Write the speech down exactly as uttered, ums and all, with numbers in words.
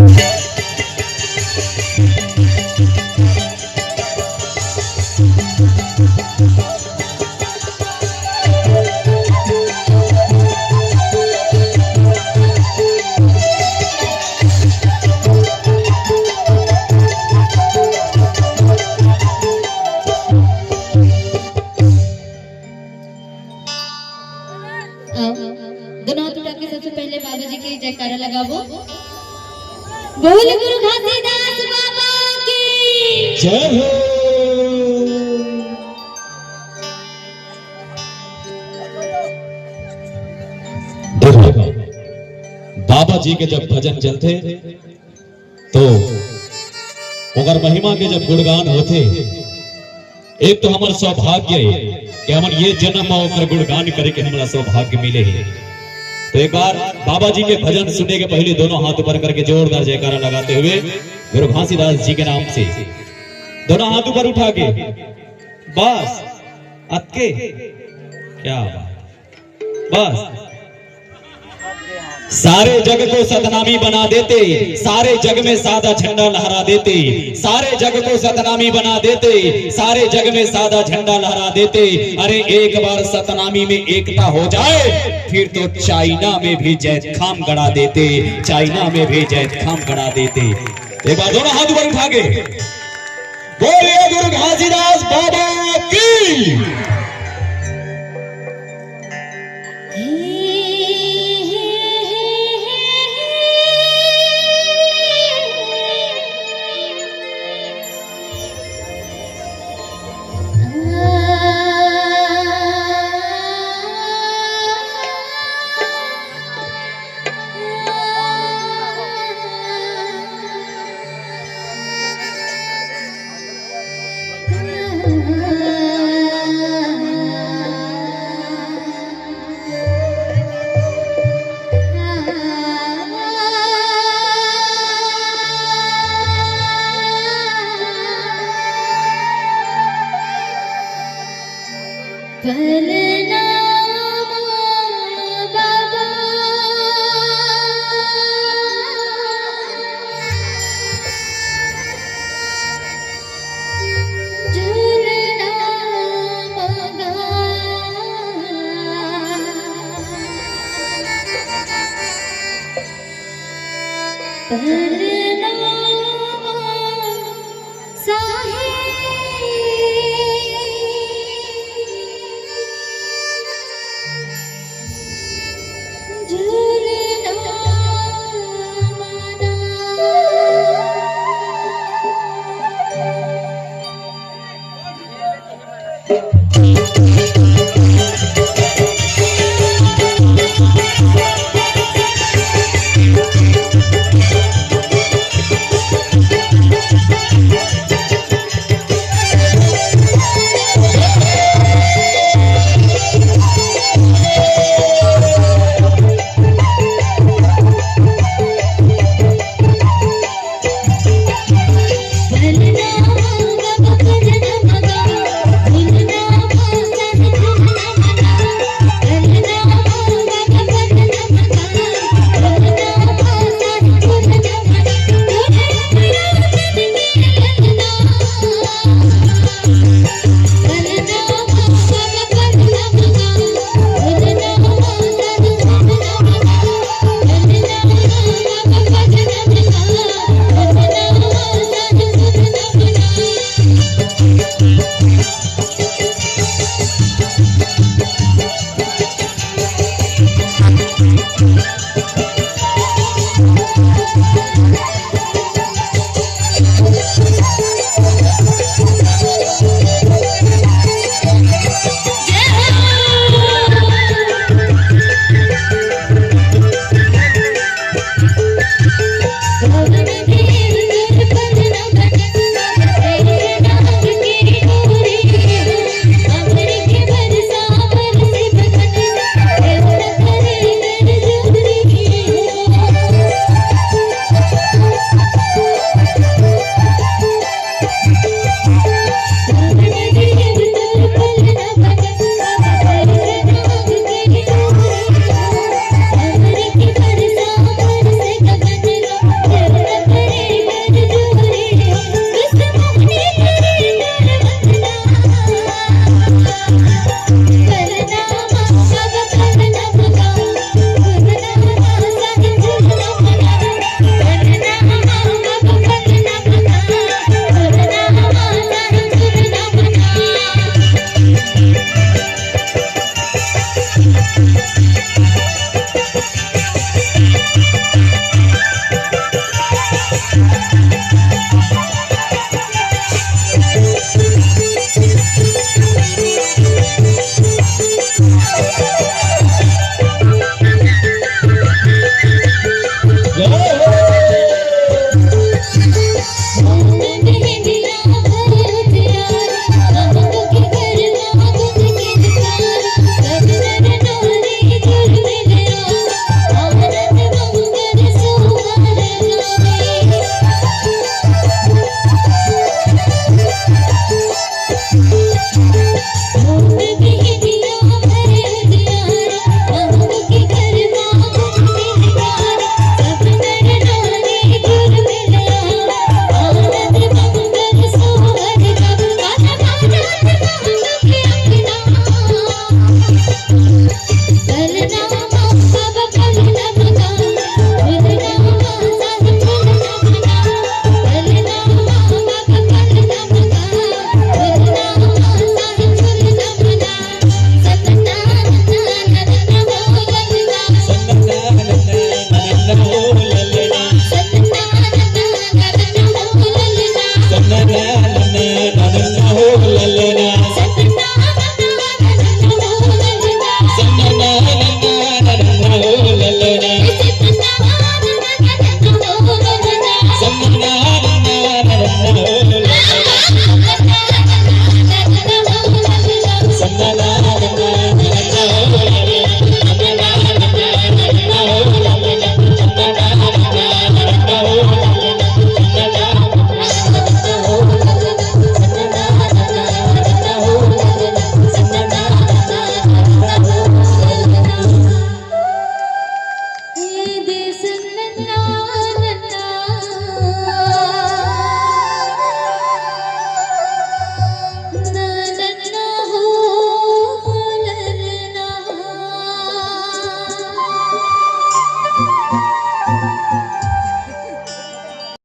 आओ, दोनों हाथ उठा के सबसे पहले बाबा जी के जयकारा लगाबो। बोल गुरु घासीदास बाबा की। जय हो। देखो, बाबा जी के जब भजन चलथे, तो ओकर महिमा के जब गुणगान होथे, एक तो हमर सौभाग्य हे कि हमन ये जन्म म ओकर गुणगान करे के हमला सौभाग्य मिले हे। तो एक बार बाबा जी के भजन सुने के पहले दोनों हाथ ऊपर करके जोरदार जयकारा लगाते हुए गुरु घासीदास जी के नाम से दोनों हाथ ऊपर उठा के, बस अतके, क्या बात, बस। सारे जग को सतनामी बना देते, सारे जग में सादा झंडा लहरा देते, सारे जग को सतनामी बना देते, सारे जग में सादा झंडा लहरा देते। अरे, एक बार सतनामी में एकता हो जाए, फिर तो चाइना में भी जैतखाम गड़ा देते, चाइना में भी जैतखाम गड़ा देते। एक बार दोनों हाथ ऊपर उठा के बोलिए गुरु घासीदास बाबा की।